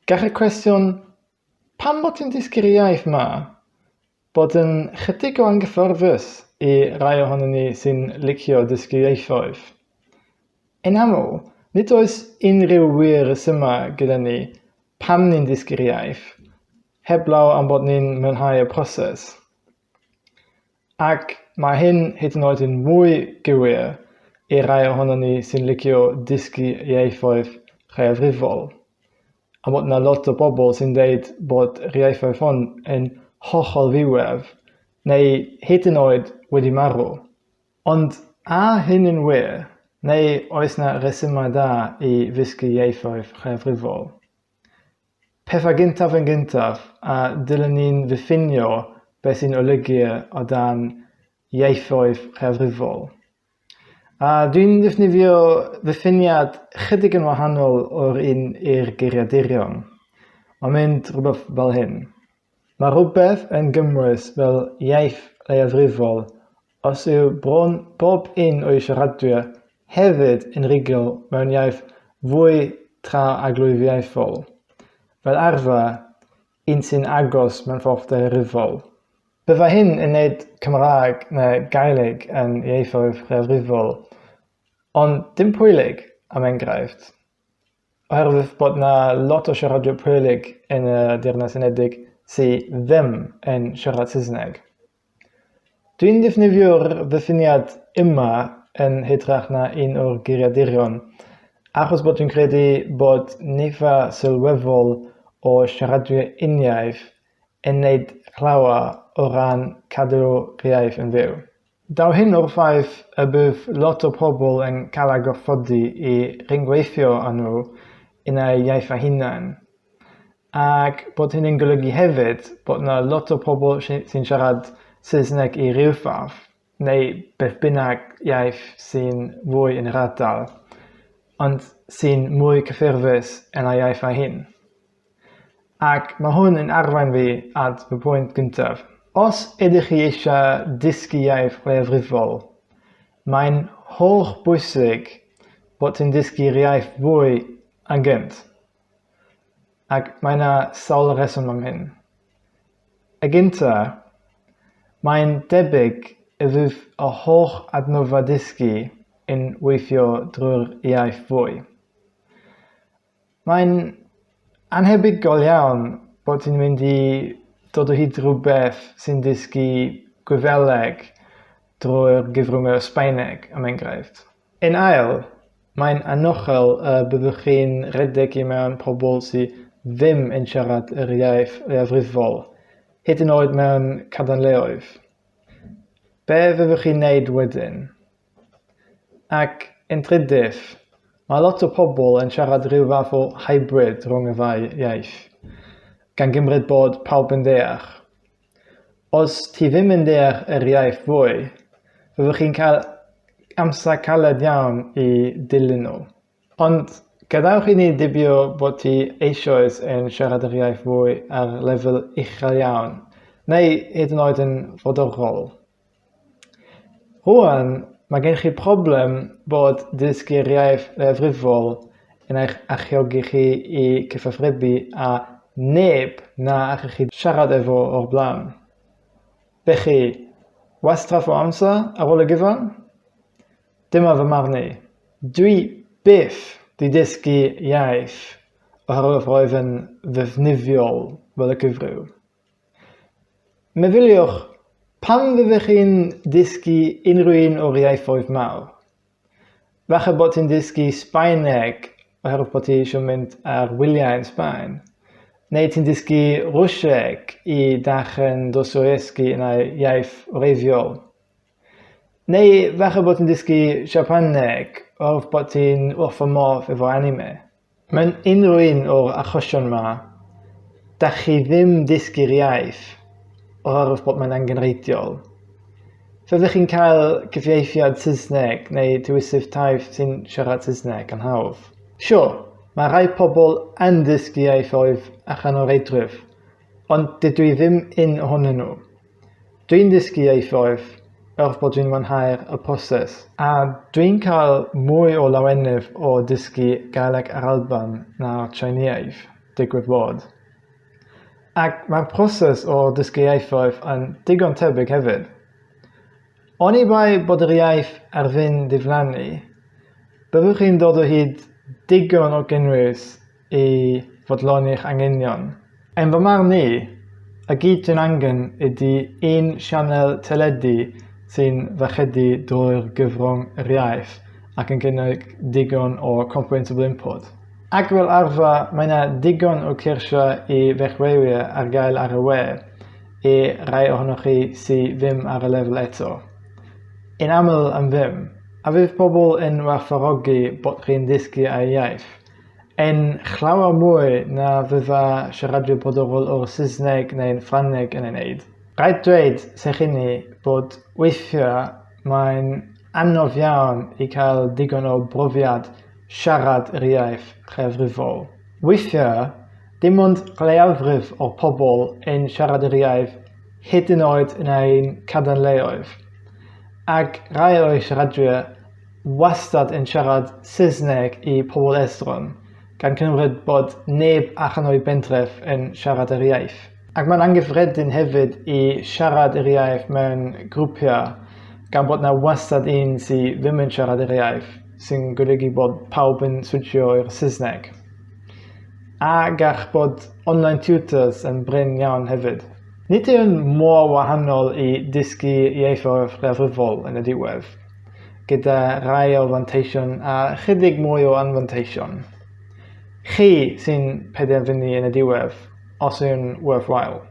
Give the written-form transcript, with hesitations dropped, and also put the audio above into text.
Gall y cwestiwn 'Pam bod ti'n dysgu'r iaith 'ma? bod yn chydig o anghyfforddus i rai ohonon ni sy'n licio dysgu ieithoedd. Yn aml, nid oes unrhyw wir resymau gyda ni pam ni'n dysgu'r iaith, heblaw am bod ni'n mwynhau y proses. Ac mae hyn hyd yn oed yn mwy gywir i rai ohonon ni sy'n licio dysgu ieithoedd lleiafrifol, am bod 'na lot o bobl sy'n deud bod yr ieithoedd hwn yn hollol ddiwedd, neu hyd yn oed wedi marw. Ond a hyn yn wir, neu oes 'na resymau da i ddysgu ieithoedd lleiafrifol? Pethau gyntaf yn gyntaf, a dylen ni'n ddiffinio beth sy'n olygu o dan ieithoedd lleiafrifol. A dwi'n ddefnyddio ddiffiniad chydig yn wahanol o'r un i'r geiriadurion. Mae'n mynd rhywbeth fel hyn. Mae rhywbeth yn gymwys fel iaith leiafrifol os yw bron bob un o'i siaradwyr hefyd yn rhugl mewn iaith fwy tra-arglwyddiaethol, fel arfer, un sy'n agos mewn ffordd daearyddol. Byddai hyn yn wneud Cymraeg neu Gaeleg yn ieithoedd lleiafrifol, ond dim Pwyleg, am enghraifft. Oherwydd bod 'na lot o siaradwyr Pwyleg yn y Deyrnas Unedig sy ddim yn siarad Saesneg. Dwi'n defnyddio'r ddiffiniad yma yn hytrach na un o'r geiriaduron achos bod dwi'n credu bod nifer sylweddol o siaradwyr uniaith yn neud llawer o ran cadw'r iaith yn fyw. Daw hyn o'r ffaith y bydd lot o pobl yn cael eu gorfodi i rhyngweithio â nhw yn eu iaith eu hunain, ac bod hyn yn golygu hefyd bod 'na lot o pobl sy'n siarad Saesneg i ryw fath, neu beth bynnag iaith sy'n fwy yn yr ardal, ond sy'n mwy cyffyrddus yn eu iaith eu hun. Ac mae hwn yn arwain fi at fy pwynt gyntaf. Os ydych chi eisiau dysgu iaith leiafrifol, mae'n holl bwysig bod ti'n dysgu'r iaith fwy yn gynt. Ac mae yna sawl rheswm am hyn. Y gyntaf, mae'n debyg y fydd y holl adnoddau dysgu yn weithio drwy'r iaith fwy. Mae'n annhebygol iawn bod ti'n mynd i dod o hyd i rhywbeth sy'n dysgu Gwyddeleg drwy'r gyfrwng y Sbaeneg, am enghraifft. Yn ail, mae'n anochel y byddwch chi'n rhedeg i mewn pobl sy ddim yn siarad yr iaith leiafrifol, hyd yn oed mewn cadarnleoedd. Be fyddwch chi'n neud wedyn? Ac yn drydydd, mae lot o pobl yn siarad rhyw fath o hybrid rhwng y ddau iaith, gan gymryd bod pawb yn deall. Os ti ddim yn deall yr iaith fwy, fyddwch chi'n cael amser caled iawn i dilyn nhw. Ond gadewch i ni dybio bod ti eisoes yn siarad yr iaith fwy ar lefel uchel iawn, neu hyd yn oed yn frodorol. Rŵan, mae gen chi problem bod dysgu'r iaith leiafrifol yn eich alluogi chi i cyfathrebu â neb na allwch chi siarad efo o'r blaen. Felly, wastraff o amser ar ôl y gyfan? Dyma fy marn i. Dwi byth 'di dysgu iaith oherwydd roedd yn ddefnyddiol fel y cyfryw. Meddyliwch, pam fyddech chi'n dysgu unrhyw un o'r ieithoedd mawr? Falle bod ti'n dysgu Sbaeneg oherwydd bod ti eisiau mynd ar wyliau yn Sbaen. Neu ti'n dysgu Rwsieg i darllen Dostoevsky yn ei iaith wreiddiol. Neu falle bod ti'n dysgu Japaneg oherwydd bod ti'n wrth fy modd efo anime. Mewn unrhyw un o'r achosion 'ma, dach chi ddim dysgu'r iaith oherwydd bod mae'n angenrheidiol. Fyddech chi'n cael cyfieithiad Saesneg neu tywysydd taith sy'n siarad Saesneg yn hawdd. Sure, mae rhai pobl yn dysgu ieithoedd allan o reidrwydd, ond dydw i ddim un ohonyn nhw. Dwi'n dysgu ieithoedd er bod dwi'n mwynhau'r y proses. A dwi'n cael mwy o lawenydd o dysgu Gaeleg yr Alban na'r Tsieineaidd. digwydd bod. Ac mae'r proses o dysgu ieithoedd yn digon tebyg hefyd. Oni bai bod yr iaith ar fin diflannu, byddwch chi'n dod o hyd digon o gynnwys i fodloni'ch anghenion. Yn fy marn i, y gyd dwi'n angen ydy un sianel teledu sy'n fachedu drwy'r gyfrwng yr iaith ac yn cynnig digon o comprehensible input. Ac fel arfer, mae yna digon o cyrsiau i ddechreuwyr ar gael ar y we i rai ohonoch chi sy ddim ar y lefel eto. Yn aml am ddim. A fydd pobl yn werthfawrogi bod chi'n dysgu eu iaith? Yn llawer mwy na fydda siaradwyr brodorol o'r Saesneg neu'n Ffrangeg yn ei wneud. Rhaid dweud, serch hynny, bod weithiau mae'n anodd iawn i cael digon o brofiad siarad yr iaith lleiafrifol. Weithiau, dim ond lleiafrif o'r pobl yn siarad yr iaith hyd yn oed yn ein cadarnleoedd, ac rhai o'i siaradwyr wastad yn siarad Saesneg i pobl estron, gan cymryd bod neb allan o'i bentref yn siarad yr iaith. Ac mae'n anghyffredin hefyd i siarad yr iaith mewn grwpiau, gan bod 'na wastad un sy ddim yn siarad yr iaith, sy'n golygu bod pawb yn switsio i'r Saesneg. A gall bod online tutors yn brin iawn hefyd. Nid yw'n mor wahanol i dysgu ieithoedd lleiafrifol yn y diwedd, gyda rhai o fanteision a chydig mwy o anfanteision. Chi sy'n penderfynu yn y diwedd os yw'n worthwhile.